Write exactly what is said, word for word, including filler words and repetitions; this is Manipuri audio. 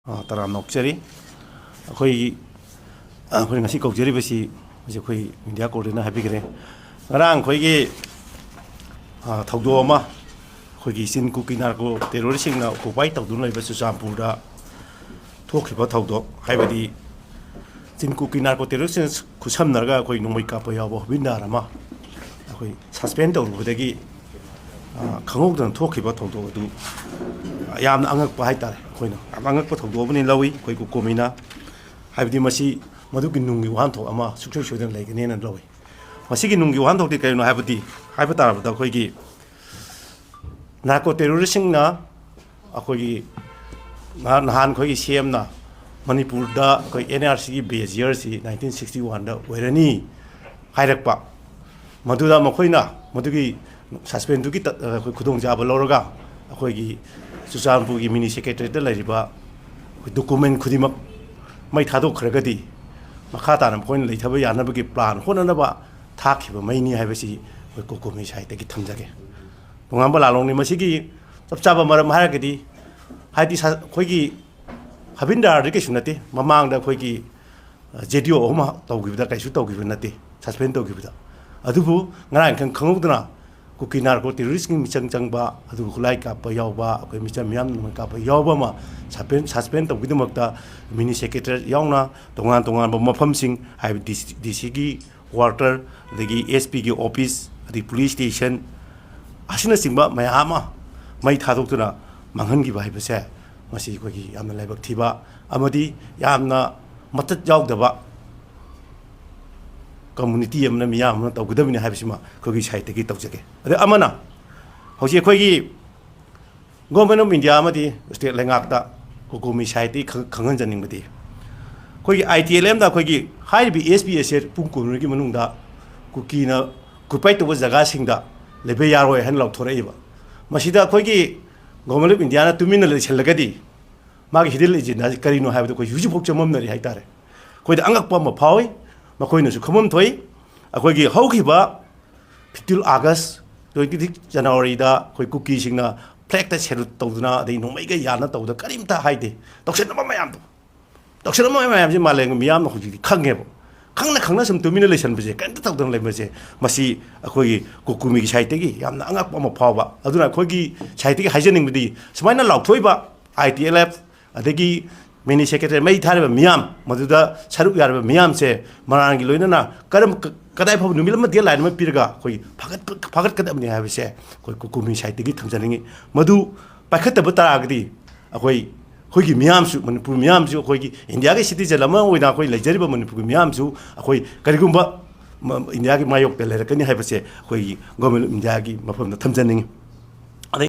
ꯑ, ꯇꯔꯥꯝꯅ ꯑꯣꯛꯆꯔꯤ꯫ ꯑꯩꯈꯣꯏꯒꯤ, ꯑ, ꯑꯩꯈꯣꯏ ꯉꯁꯤ ꯀꯧꯖꯔꯤꯕꯁꯤ ꯍꯧꯖꯤꯛ ꯑꯩꯈꯣꯏ ꯃꯤꯗꯤꯌꯥ ꯀꯣꯔꯗꯤꯅꯦꯇꯔꯅ ꯍꯥꯏꯕꯤꯈ꯭ꯔꯦ꯫ ꯉꯔꯥꯡ ꯑꯩꯈꯣꯏꯒꯤ, ꯑ, ꯊꯧꯗꯣꯛ ꯑꯃ, ꯑꯩꯈꯣꯏꯒꯤ ꯆꯤꯟ ꯀꯨꯀꯤ ꯅꯥꯔꯀꯣ ꯇꯦꯔꯣꯔꯤꯁꯁꯤꯡꯅ ꯑꯣꯀꯨꯄꯥꯏ ꯇꯧꯗꯨꯅ ꯂꯩꯕ ꯆꯨꯔꯆꯥꯟꯄꯨꯔꯗ ꯊꯣꯛꯈꯤꯕ ꯊꯧꯗꯣꯛ, ꯍꯥꯏꯕꯗꯤ ꯆꯤꯟ ꯀꯨꯀꯤ ꯅꯥꯔꯀꯣ ꯇꯦꯔꯣꯔꯤꯁꯁꯤꯡꯅ ꯈꯨꯠꯁꯝꯅꯔꯒ ꯑꯩꯈꯣꯏ ꯅꯣꯡꯃꯩ ꯀꯥꯞꯄ ꯌꯥꯎꯕ ꯍꯕꯤꯟꯗꯥꯔ ꯑꯃ ꯑꯩꯈꯣꯏ ꯁꯁꯄꯦꯟ ꯇꯧꯔꯨꯕꯗꯒꯤ, ꯑ, ꯈꯪꯍꯧꯗꯅ ꯊꯣꯛꯈꯤꯕ ꯊꯧꯗꯣꯛ ꯑꯗꯨ ꯌꯥꯝꯅ ꯑꯉꯛꯄ ꯍꯥꯏꯇꯥꯔꯦ꯫ ꯑꯩꯈꯣꯏꯅ ꯌꯥꯝꯅ ꯑꯉꯛꯄ ꯊꯧꯗꯣꯛ ꯑꯃꯅꯤ ꯂꯧꯏ ꯑꯩꯈꯣꯏ ꯀꯣꯀꯣꯃꯤꯅ, ꯍꯥꯏꯕꯗꯤ ꯃꯁꯤ ꯃꯗꯨꯒꯤ ꯅꯨꯡꯒꯤ ꯋꯥꯍꯟꯊꯣꯛ ꯑꯃ ꯁꯨꯡꯁꯣꯏ ꯁꯣꯏꯗꯅ ꯂꯩꯒꯅꯦꯅ ꯂꯧꯏ꯫ ꯃꯁꯤꯒꯤ ꯅꯨꯡꯒꯤ ꯋꯥꯍꯟꯊꯣꯛꯇꯤ ꯀꯔꯤꯅꯣ ꯍꯥꯏꯕꯗꯤ, ꯍꯥꯏꯕ ꯇꯥꯔꯕꯗ ꯑꯩꯈꯣꯏꯒꯤ ꯅꯥꯔꯀꯣ ꯇꯦꯔꯣꯔꯤꯁꯁꯤꯡꯅ ꯑꯩꯈꯣꯏꯒꯤ ꯅꯍꯥꯟ, ꯅꯍꯥꯟ ꯑꯩꯈꯣꯏꯒꯤ ꯁꯤ ꯑꯦꯝꯅ ꯃꯅꯤꯄꯨꯔꯗ ꯑꯩꯈꯣꯏ ꯑꯦꯟ ꯑꯥꯔ ꯁꯤꯒꯤ ꯕꯦꯁ ꯌꯔꯁꯤ ꯅꯥꯏꯟꯇꯤꯟ ꯁꯤꯛꯁꯇꯤ ꯋꯥꯟꯗ ꯑꯣꯏꯔꯅꯤ ꯍꯥꯏꯔꯛꯄ, ꯃꯗꯨꯗ ꯃꯈꯣꯏꯅ ꯃꯗꯨꯒꯤ ꯁꯁꯄꯦꯟꯗꯨꯒꯤ ꯇ-, ꯑꯩꯈꯣꯏ ꯈꯨꯗꯣꯡꯆꯥꯕ ꯂꯧꯔꯒ ꯑꯩꯈꯣꯏꯒꯤ ꯆꯨꯔꯆꯥꯟꯄꯨꯔꯒꯤ ꯃꯤꯅꯤ ꯁꯦꯀ꯭ꯔꯦꯇꯔꯤꯌꯦꯠꯇ ꯂꯩꯔꯤꯕ ꯑꯩꯈꯣꯏ ꯗꯣꯀꯨꯃꯦꯟ ꯈꯨꯗꯤꯡꯃꯛ ꯃꯩ ꯊꯥꯗꯣꯛꯈ꯭ꯔꯒꯗꯤ ꯃꯈꯥ ꯇꯥꯅ ꯃꯈꯣꯏꯅ ꯂꯩꯊꯕ ꯌꯥꯅꯕꯒꯤ ꯄ꯭ꯂꯥꯟ ꯍꯣꯠꯅꯅꯕ ꯊꯥꯈꯤꯕ ꯃꯩꯅꯤ ꯍꯥꯏꯕꯁꯤ ꯑꯩꯈꯣꯏ ꯀꯣꯀꯣꯃꯤ ꯁꯥꯏꯠꯇꯒꯤ ꯊꯝꯖꯒꯦ꯫ ꯇꯣꯉꯥꯟꯕ ꯂꯥꯂꯣꯡꯅꯤ꯫ ꯃꯁꯤꯒꯤ ꯆꯞ ꯆꯥꯕ ꯃꯔꯝ ꯍꯥꯏꯔꯒꯗꯤ, ꯍꯥꯏꯗꯤ ꯁ-, ꯑꯩꯈꯣꯏꯒꯤ ꯍꯕꯤꯟꯗꯥꯔꯗꯤ ꯀꯩꯁꯨ ꯅꯠꯇꯦ, ꯃꯃꯥꯡꯗ ꯑꯩꯈꯣꯏꯒꯤ, ꯑ, ꯖꯦ ꯗꯤ ꯑꯣ ꯑꯍꯨꯝ ꯇꯧꯈꯤꯕꯗ ꯀꯩꯁꯨ ꯇꯧꯈꯤꯕ ꯅꯠꯇꯦ, ꯁꯁꯄꯦꯟ ꯇꯧꯈꯤꯕꯗ꯫ ꯑꯗꯨꯕꯨ ꯉꯔꯥꯡ ꯈꯪ-, ꯈꯪꯍꯧꯗꯅ ꯀꯨꯀꯤ ꯅꯥꯔꯀꯣ ꯇꯦꯔꯣꯔꯤꯁꯀꯤ ꯃꯤꯆꯪ ꯆꯪꯕ, ꯑꯗꯨꯒ ꯈꯨꯠꯂꯥꯏ ꯀꯥꯞꯄ ꯌꯥꯎꯕ, ꯑꯩꯈꯣꯏ ꯃꯤꯆꯝ ꯃꯤꯌꯥꯝ ꯅꯣꯡꯃꯩ ꯀꯥꯞꯄ ꯌꯥꯎꯕ ꯑꯃ ꯁꯁꯄꯦꯟ, ꯁꯁꯄꯦꯟ ꯇꯧꯕꯒꯤꯗꯃꯛꯇ ꯃꯤꯅꯤ ꯁꯦꯀ꯭ꯔꯦꯇꯔꯤꯌꯦꯠ ꯌꯥꯎꯅ ꯇꯣꯉꯥꯟ ꯇꯣꯉꯥꯟꯕ ꯃꯐꯝꯁꯤꯡ, ꯍꯥꯏꯕꯗꯤ ꯗꯤ ꯁꯤ, ꯗꯤ ꯁꯤꯒꯤ ꯀ꯭ꯋꯥꯔꯇꯔ, ꯑꯗꯒꯤ ꯑꯦꯁ ꯄꯤꯒꯤ ꯑꯣꯐꯤꯁ, ꯑꯗꯒꯤ ꯄꯨꯂꯤꯁ ꯁ꯭ꯇꯦꯁꯟ ꯑꯁꯤꯅꯆꯤꯡꯕ ꯃꯌꯥꯝ ꯑꯃ ꯃꯩ ꯊꯥꯗꯣꯛꯇꯨꯅ ꯃꯥꯡꯍꯟꯈꯤꯕ ꯍꯥꯏꯕꯁꯦ, ꯃꯁꯤ ꯑꯩꯈꯣꯏꯒꯤ ꯌꯥꯝꯅ ꯂꯥꯏꯕꯛ ꯊꯤꯕ ꯑꯃꯗꯤ ꯌꯥꯝꯅ ꯃꯇꯠ ꯌꯥꯎꯗꯕ ꯀꯝꯃꯨꯅꯤꯇꯤ ꯑꯃꯅ, ꯃꯤꯌꯥꯝ ꯑꯃꯅ ꯇꯧꯒꯗꯕꯅꯤ ꯍꯥꯏꯕꯁꯤꯃ ꯑꯩꯈꯣꯏꯒꯤ ꯁꯥꯏꯠꯇꯒꯤ ꯇꯧꯖꯒꯦ꯫ ꯑꯗ ꯑꯃꯅ, ꯍꯧꯖꯤꯛ ꯑꯩꯈꯣꯏꯒꯤ ꯒꯣꯔꯃꯦꯟ ꯑꯣꯐ ꯏꯟꯗꯤꯌꯥ ꯑꯃꯗꯤ ꯁ꯭ꯇꯦꯠ ꯂꯩꯉꯥꯛꯇ ꯀꯣꯀꯣꯃꯤ ꯁꯥꯏꯠꯇꯒꯤ ꯈꯪ-, ꯈꯪꯍꯟꯖꯅꯤꯡꯕꯗꯤ, ꯑꯩꯈꯣꯏꯒꯤ ꯑꯥꯏ ꯇꯤ ꯑꯦꯜ ꯑꯦꯝꯗ ꯑꯩꯈꯣꯏꯒꯤ ꯍꯥꯏꯔꯤꯕ ꯑꯦꯁ ꯄꯤ ꯑꯦꯁ ꯑꯦ ꯄꯨꯡ ꯀꯨꯟꯃꯔꯤꯒꯤ ꯃꯅꯨꯡꯗ ꯀꯨꯀꯤꯅ ꯑꯣꯀꯨꯄꯥꯏ ꯇꯧꯕ ꯖꯒꯥꯁꯤꯡꯗ ꯂꯩꯕ ꯌꯥꯔꯣꯏ ꯍꯥꯏꯅ ꯂꯥꯎꯊꯣꯔꯛꯏꯕ꯫ ꯃꯁꯤꯗ ꯑꯩꯈꯣꯏꯒꯤ ꯒꯣꯔꯃꯦꯟ ꯑꯣꯐ ꯏꯟꯗꯤꯌꯥꯅ ꯇꯨꯃꯤꯟꯅ ꯂꯩꯁꯤꯜꯂꯒꯗꯤ ꯃꯥꯒꯤ ꯍꯤꯗꯟ ꯑꯦꯖꯦꯟꯗꯥꯁꯤ ꯀꯔꯤꯅꯣ ꯍꯥꯏꯕꯗꯨ ꯑꯩꯈꯣꯏ ꯍꯧꯖꯤꯛꯐꯥꯎ ꯆꯃꯝꯅꯔꯤ ꯍꯥꯏꯇꯥꯔꯦ꯫ ꯑꯩꯈꯣꯏꯗ ꯑꯉꯛꯄ ꯑꯃ ꯐꯥꯎꯏ, ꯃꯈꯣꯏꯅꯁꯨ ꯈꯪꯐꯝ ꯊꯣꯛꯏ꯫ ꯑꯩꯈꯣꯏꯒꯤ ꯍꯧꯈꯤꯕ ꯐꯤꯐꯇꯤꯟ ꯑꯥꯒꯁ, ꯇ꯭ꯋꯦꯟꯇꯤ ꯁꯤꯛꯁ ꯖꯅꯋꯥꯔꯤꯗ ꯑꯩꯈꯣꯏ ꯀꯨꯀꯤꯁꯤꯡꯅ ꯐ꯭ꯂꯦꯛꯇ ꯁꯦꯂꯨꯠ ꯇꯧꯗꯅ, ꯑꯗꯩ ꯅꯣꯡꯃꯩꯒ ꯌꯥꯅ ꯇꯧꯗꯅ ꯀꯔꯤꯝꯇ ꯍꯥꯏꯗꯦ꯫ ꯇꯧꯁꯟꯅꯕ ꯃꯌꯥꯝꯗꯣ, ꯇꯧꯁꯟꯅꯕ ꯃꯌꯥꯝꯁꯦ ꯃꯥꯂꯦꯝꯒꯤ ꯃꯤꯌꯥꯝꯅ ꯍꯧꯖꯤꯛꯇꯤ ꯈꯪꯉꯦꯕ꯫ ꯈꯪꯅ ꯈꯪꯅ ꯁꯨꯝ ꯇꯨꯃꯤꯟꯅ ꯂꯩꯁꯟꯕꯁꯦ, ꯀꯔꯤꯝꯇ ꯇꯧꯗꯅ ꯂꯩꯕꯁꯦ, ꯃꯁꯤ ꯑꯩꯈꯣꯏꯒꯤ ꯀꯨꯀꯨꯃꯤꯒꯤ ꯁꯥꯍꯤꯇ꯭ꯌꯒꯤ ꯌꯥꯝꯅ ꯑꯉꯛꯄ ꯑꯃ ꯐꯥꯎꯕ꯫ ꯑꯗꯨꯅ ꯑꯩꯈꯣꯏꯒꯤ ꯁꯥꯍꯤꯇ꯭ꯌꯒꯤ ꯍꯥꯏꯖꯅꯤꯡꯕꯗꯤ, ꯁꯨꯃꯥꯏꯅ ꯂꯥꯎꯊꯣꯛꯏꯕ ꯑꯥꯏ ꯇꯤ ꯑꯦꯜ ꯑꯦꯐ, ꯑꯗꯒꯤ ꯃꯤꯅꯤ ꯁꯦꯀ꯭ꯔꯦꯇꯔꯤ ꯃꯩ ꯊꯥꯔꯤꯕ ꯃꯤꯌꯥꯝ, ꯃꯗꯨꯗ ꯁꯔꯨꯛ ꯌꯥꯔꯤꯕ ꯃꯤꯌꯥꯝꯁꯦ ꯃꯔꯥꯡꯒꯤ ꯂꯣꯏꯅꯅ ꯀꯔꯝ, ꯀꯗꯥꯏ ꯐꯥꯎꯕ ꯅꯨꯃꯤꯠ ꯑꯃ deadline ꯑꯃ ꯄꯤꯔꯒ ꯑꯩꯈꯣꯏ ꯐꯥꯒꯠ-, ꯐꯥꯒꯠꯀꯗꯕꯅꯤ ꯍꯥꯏꯕꯁꯦ ꯑꯩꯈꯣꯏ ꯀꯨꯀꯨꯃꯤ ꯁꯥꯍꯤꯇ꯭ꯌꯒꯤ ꯊꯝꯖꯅꯤꯡꯉꯤ꯫ ꯃꯗꯨ ꯄꯥꯏꯈꯠꯇꯕ ꯇꯥꯔꯒꯗꯤ ꯑꯩꯈꯣꯏ, ꯑꯩꯈꯣꯏꯒꯤ ꯃꯤꯌꯥꯝꯁꯨ, ꯃꯅꯤꯄꯨꯔ ꯃꯤꯌꯥꯝꯁꯨ, ꯑꯩꯈꯣꯏꯒꯤ ꯏꯟꯗꯤꯌꯥꯒꯤ citizen ꯑꯃ ꯑꯣꯏꯅ ꯑꯩꯈꯣꯏ ꯂꯩꯖꯔꯤꯕ ꯃꯅꯤꯄꯨꯔꯒꯤ ꯃꯤꯌꯥꯝꯁꯨ ꯑꯩꯈꯣꯏ ꯀꯔꯤꯒꯨꯝꯕ ꯃ-, ꯏꯟꯗꯤꯌꯥꯒꯤ ꯃꯥꯌꯣꯛꯇ ꯂꯩꯔꯛꯀꯅꯤ ꯍꯥꯏꯕꯁꯦ ꯑꯩꯈꯣꯏꯒꯤ Government of ꯏꯟꯗꯤꯌꯥꯒꯤ ꯃꯐꯝꯗ ꯊꯝꯖꯅꯤꯡꯉꯤ꯫